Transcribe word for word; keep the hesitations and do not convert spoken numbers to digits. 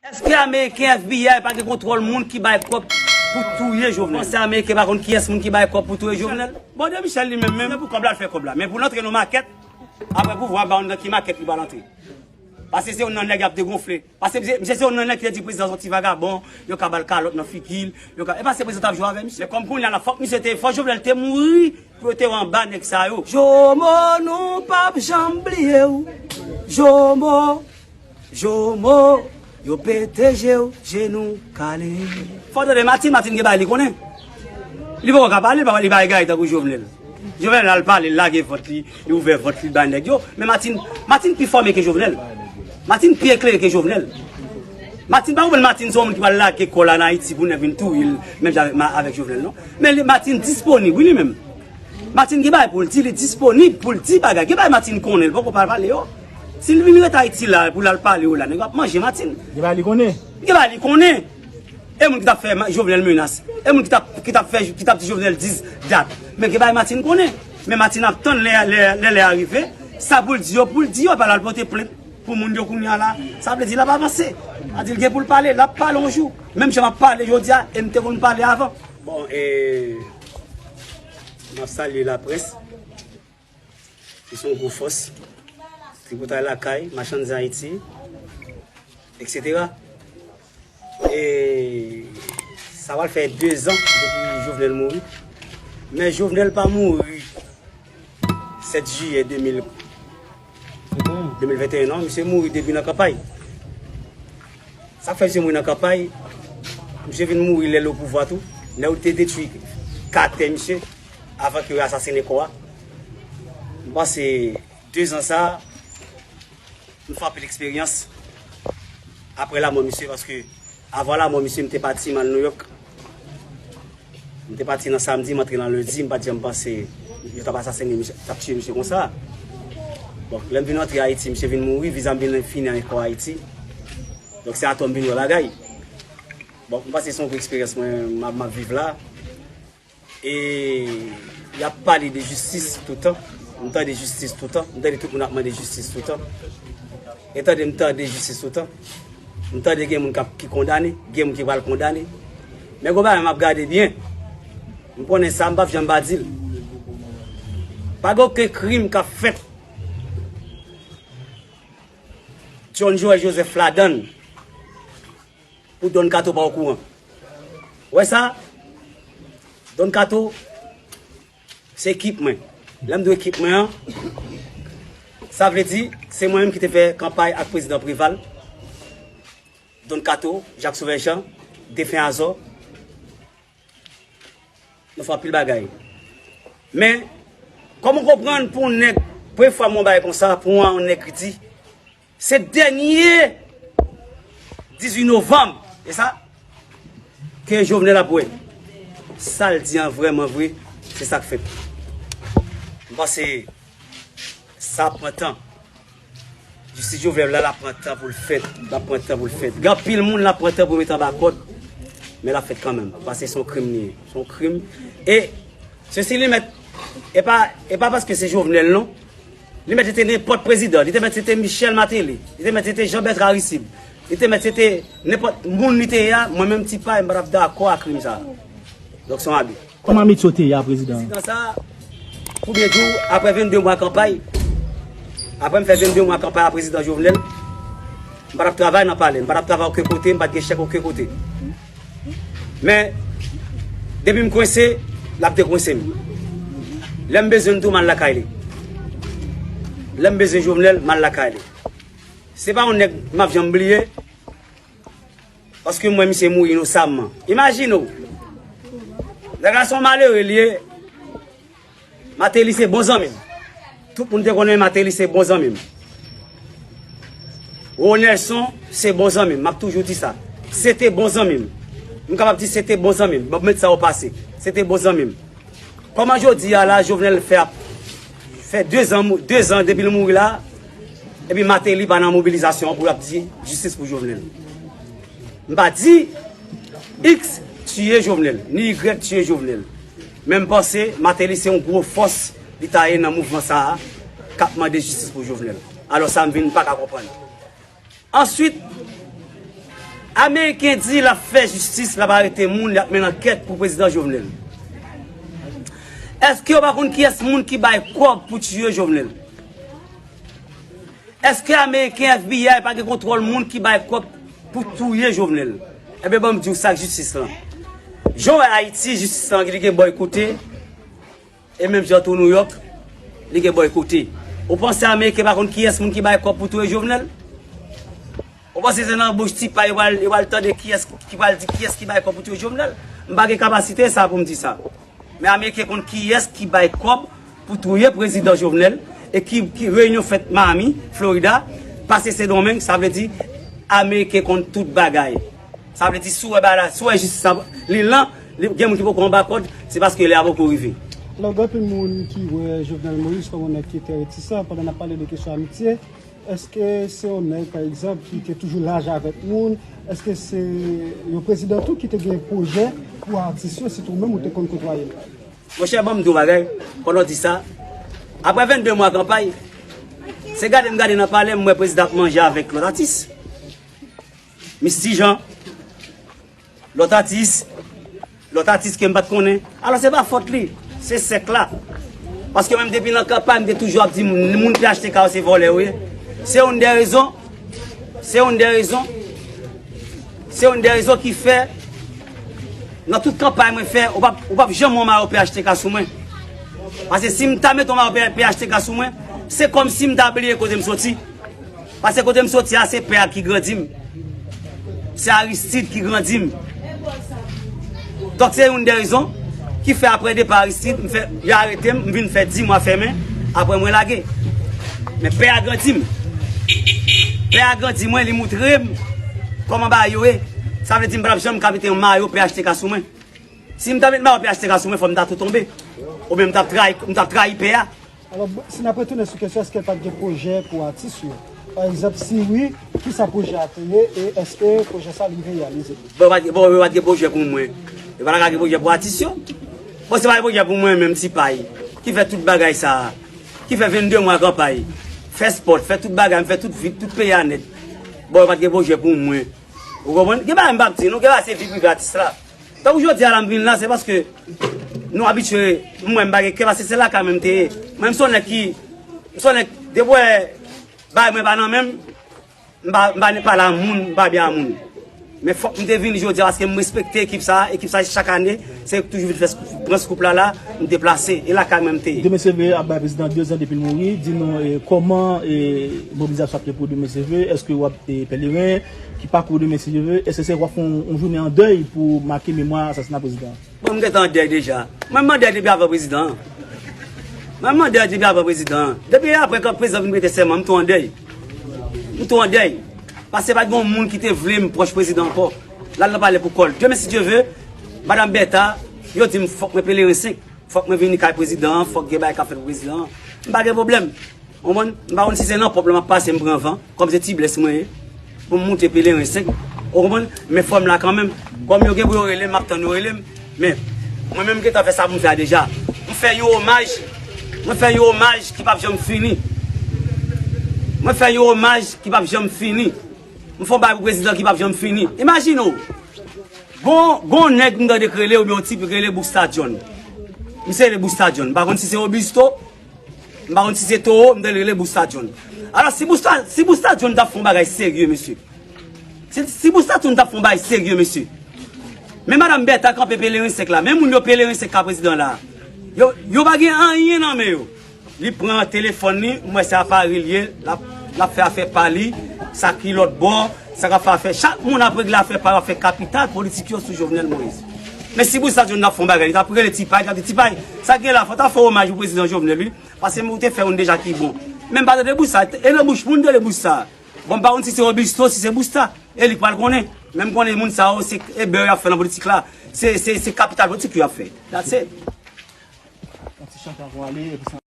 Èske Ameriken F B I pa gen kontwòl moun ki bay kòb pou touye Jovenel? Panse Ameriken pa konn kiyès moun ki bay kòb pou touye Jovenel? Bon, de Michel li menm, menm pou kòb la, l fè kòb la. Men pou l antre nan makèt, apre pouvwa, ba nou nan ki makèt li pral antre. Paske se youn nan nèg y ap degonfle. Paske misye, misye se youn nan nèg ki te di prezidan se yon ti vagabon, yo ka ba l kalòt nan figi l, yo ka, e pa se prezidan t ap jwe avè misye. Men kòm kounye a la, fòk misye te, fòk Jovenel te mouri pou yo te wè anba nèg sa yo. Jomo, nou p ap janm bliye w. Jomo, Jomo, yo pete je w, je nou kale. Fò w tande Martine, Martine gen bagay li konnen. Li poko ka pale, li pa, li pa egare tankou Jovenel. Jovenel al pale, l lage vant li, li ouvè vant li bay nèg yo. Men Martine, Martine pi fòme ke Jovenel. Martine pi eklere ke Jovenel. Martine pa konprann Martine se yon moun ki pral lage kò l ann Ayiti pou nèg vin touye l, menm jan avèk, avèk Jovenel, non. Men li, Martine disponib, wi, li menm. Martine gen bagay pou l di, li disponib pou l di bagay. Gen bagay Martine konnen, li poko pral pale yo. Si l vin ret Ayiti la, pou l al pale yo la, nèg yo ap manje Martine. Gen bagay li konnen. Gen bagay li konnen. E moun ki t ap fè Ma-, Jovenel menas. E moun ki t ap, ki t ap fè, ki t ap di Jovenel dis dat. Men gen bagay Martine konnen. Men Martine ap tann lè, lè, lè, lè a rive. Sa pou l di yo, pou l di yo, pa l al pote plent pou moun yo kounye a la. Sa vle di l ap avanse. Sa di l gen pou l pale, l ap pale yon jou. Menm jan m ap pale jodi a, e m te konn pale avan. Bon, e, m ap salye laprès. Li se yon gwo fòs. Tripotay Lakay, Machann Zen Ayiti, etsetera. E sa pral fè dezan depi Jovenel mouri. Men Jovenel pa mouri sèt jiyè de mil, de mil venteyen, non. Misye mouri depi nan kanpay. Sa k fè misye mouri nan kanpay, misye vin mouri lè l o pouvwa tou. Lè yo te detwi katè misye, avan ke yo asasinen kò a. M panse dezan sa a, m fè anpil eksperyans apre lanmò misye, paske avan lanmò misye, m te pati, m al Nouyòk. M te pati nan samdi, m antre nan lendi, m pa t janm panse yo t ap asasinen misye, t ap tiye misye konsa. Bon, lè m vin antre Ayiti, misye vin mouri, viza m vin fini ankò Ayiti. Donk, se atò m vin wè bagay. Bon, m panse se yon gwo eksperyans mwen, m ap, m ap viv la. E y ap pale de jistis toutan. M tande jistis toutan. M tande tout moun ap mande jistis toutan. E tande m tande jistis toutan. M tande gen moun k ap, ki kondane, gen moun ki pral kondane. Men gon bagay m ap gade byen. M konnen sa, m p ap janm pa di l. Pa gen okenn krim k ap fèt John Joël Joseph ladann pou Don Kato pa okouran. Ou wè sa? Don Kato, se ekip mwen. Lè m di w ekip mwen an, sa vle di, se mwen menm ki te fè kanpay ak prezidan Preval, Don Kato, Jacques Sauveur Jean, defen Azò. Nou fè anpil bagay. Men, kòman w konprann pou yon nèg, premye fwa m wè yon bagay konsa, pou yon nèg ki di, se dènye dizuit novanm, e sa, ke Jovenel ap wè. Sa l di an vrèman vre, se sa k fèt. M panse sa ap pran tan. Jistis Jovenel la, l ap pran tan pou l fèt. L ap pran tan pou l fèt. Gen anpil moun l ap pran tan pou l met anba kòd. Men l ap fèt kanmenm. Paske se yon krim li ye. Se yon krim. E sesi li mèt, e pa, e pa paske se Jovenel non. Li mèt se te nenpòt prezidan. Li te mèt se te Michel Martelly. Li te mèt se te Jean Bertrand Aristide. Li te mèt se te nenpòt moun li te ye a. Mwen menm Ti Pay, m pa t ap dakò ak krim sa a. Donk se yon abi. Kòman metye w te ye a prezidan? Prezidan sa, pou byen di w, apre vennde mwa kanpay, apre m fè vennde mwa kanpay a prezidan Jovenel, m pa t ap travay nan palè, m pa t ap travay okenn kote, m pa t gen chèk okenn kote. Men, depi m kwense, l ap dekwense m. Lè m bezwen l tou, m al lakay li. Lè m bezwen Jovenel, m al lakay li. Se pa yon nèg m ap janm bliye. Paske m wè misye mouri inosamman. Imajine w. Nèg la se yon malere li ye. Martelly se bon zanmi m. Tout moun te konnen Martelly se bon zanmi m. Rony Nelson se bon zanmi m. M ap toujou di sa. Se te bon zanmi m. M kapab di se te bon zanmi m. Bon, met sa o pase. Se te bon zanmi m. Kòman jodi a la, Jovenel fè ap fè dezan, dezan depi l mouri la, epi Martelly pa nan mobilizasyon an pou l ap di jistis pou Jovenel. M pa di X tiye Jovenel, ni Y tiye Jovenel. Men m panse Martelly se yon gwo fòs li ta ye nan mouvman sa a k ap mande jistis pou Jovenel. Alò sa m vin pa ka konprann. Answit, Ameriken di l ap fè jistis, l ap arete moun, l ap mennen ankèt pou prezidan Jovenel. Èske yo pa konn kiyès moun ki bay kòb pou tiye Jovenel? Èske Ameriken F B I pa gen kontwòl moun ki bay kòb pou touye Jovenel? Ebyen, ban m di w sa k jistis lan. Jan w wè Ayiti, jistis lan li gen bò l kote, e menm jan tou Nouyòk, li gen bò l kote. Ou panse Ameriken pa konn kiyès moun ki bay kòb pou touye Jovenel? Ou panse se nan bouch Ti Pay yo pral, yo pral tande kiyès ki pral di kiyès ki bay kòb pou touye Jovenel? M pa gen kapasite sa pou m di sa. Men Ameriken konn kiyès ki bay kòb pou touye prezidan Jovenel e ki, ki reyinyon fèt Miami, Florida, pase Sendomeng, sa vle di Ameriken konn tout bagay. Sa vle di si w wè bagay la, si w wè jistis la, li lan, li, gen moun ki poko anba kòd, se paske lè a poko rive. Alò, gen anpil moun ki wè Jovenel Moïse kòm yon nèg ki te retisan pandan n ap pale de kesyon amitye. Èske se yon nèg, pa egzanp, ki te toujou laj avèk moun? Èske se yon prezidan tou ki te gen pwojè pou atis yo, sitou ou menm ou te konn kotwaye l? Monchè, ban m di w bagay, pandan w di sa, apre vennde mwa kanpay, se gade m gade nan palè, m wè prezidan ap manje avèk lòt atis. Misty Jean, lòt atis, lòt atis ke m pa t konnen. Alò, se pa fòt li, se sèk la. Paske menm depi nan kanpay, m te toujou ap di moun, moun P H T K yo se vòlè yo ye. Se youn dè rezon, se youn dè rezon, se youn dè rezon ki fè, nan tout kanpay mwen fè, ou p ap, ou p ap janm wè yon mayo P H T K sou mwen. Paske si m ta mete yon mayo P H T K sou mwen, se kòmsi m ta bliye kote m soti. Paske kote m soti a, se pè a ki grandi m. Se Aristide ki grandi m. Donk, se youn dè rezon ki fè apre depa Aristide, m fè, yo arete m, m vin fè dis mwa fèmen, apre mwen lage. Men pè a grandi m. Pè a grandi mwen, li moutre m kòman bagay yo ye. Sa vle di m pa t ap janm ka mete yon mayo P H T K sou mwen. Si m ta met mayo P H T K sou mwen, fò m ta tou tonbe. Oubyen m t ap trayi, m t ap trayi pè a. Alò, bon, si n ap retounen sou kesyon, èske l pa t gen pwojè pou atis yo? Pa egzanp, si wi, kisa pwojè a te ye e èske pwojè sa li reyalize? Bon, yo pa t, bon, yo pa t gen pwojè pou mwen. Yo pa t ka gen pwojè pou atis yo. Bon, se pa gen pwojè pou mwen menm, Ti Pay, ki fè tout bagay sa a, ki fè vennde mwa kanpay, fè spòt, fè tout bagay, m fè tout vil, tout peyi a nèt. Bon, yo pa t gen pwojè pou mwen. Ou konprann? Gen bagay m p ap di nou, gen bagay se vi prive atis la. Tankou jodi a la m vin la, se paske nou abitye, mwen m pa gen kè, paske se lakay mwen m te ye. Mwen m se yon nèg ki, m se yon nèg, depi w wè bagay mwen pa nan men m, m pa, m pa pale a moun, m pa byen a moun. Men fòk m te vini jodi a paske m respekte ekip sa, ekip sa chak ane, se toujou vin fè skou-, pran scoop la la, m deplase, e lakay mwen m te ye. Demen Seve ap bay prezidan de zan depi l mouri, di nou, e, kòman, e, mobilizasyon ap ye pou Demen Seve, èske w ap, e, pèleren, ki pakou Demen Seve, èske se w ap fè yon, yon jounen an dèy pou make memwa asasina prezidan an? Bon, m gentan an dèy deja. Mwen, m an dèy depi avan prezidan an. Mwen, m an dèy depi avan prezidan an. Depi apre kan prezidan vin prete sèman, m tou an dèy. M tou an dèy. Paske pa t gen yon moun ki te vle m pwòch prezidan ankò. L al nan palè pou kò l. Demen, si Dye ve, madanm Bèta, yo di m fòk mwen pèleren senk. Fòk mwen vini kay prezidan an, fòk gen bagay k ap fèt pou prezidan an. M pa gen pwoblèm. Ou konprann? M pa konn si se nan pòp la m ap pase, m pran van, kòm se Tiblès mwen ye, pou m moute pèleren senk. Ou konprann? Men fò m la kanmenm. Kòm yo gen pou yo rele m, m ap tann yo rele m. Men, mwen menm m gentan fè sa pou m fè a deja. M fè yon omaj, mwen fè yon omaj ki p ap janm fini. Mwen fè yon omaj ki p ap janm fini. M fè yon bagay pou prezidan ki p ap janm fini. Imajine w, gon, gon nèg m tande k rele, oubyen yon tip k rele Busta John. Misye rele Busta John. M pa konn si se Obisto, m pa konn si se Toro, m tande l rele Busta John. Alò, si Busta, si Busta John t ap fè yon bagay serye, mesye. Si, si Busta John t ap fè yon bagay serye, mesye. Men madanm Bèta kanpe pèleren senk la. Men moun yo pèleren senk ka prezidan la. Yo, yo pa gen anyen nan men yo. Li pran telefòn li, m wè se apare l ye, l ap, l ap fè afè pa li, sa ki lòt bò, sa k ap fè afè. Chak moun ap regle afè pa yo, ap fè kapital politik yo sou Jovenel Moïse. Men si Busta John t ap fè yon bagay, li t ap rele Ti Pay, li t ap di, Ti Pay, sa k gen la, fò w ta fè omaj pou prezidan Jovenel, wi. Paske ou te fè youn deja ki bon. Men m pa tande Busta, e nan bouch moun tande Busta. Bon, m pa konn si se Obisto, si se Busta. E li k pral konnen. Men m konnen moun sa yo, se ebè y ap fè nan politik la. Se, se, se kapital politik yo ap fè. That's it. Yon ti chante avan w ale, epi sa.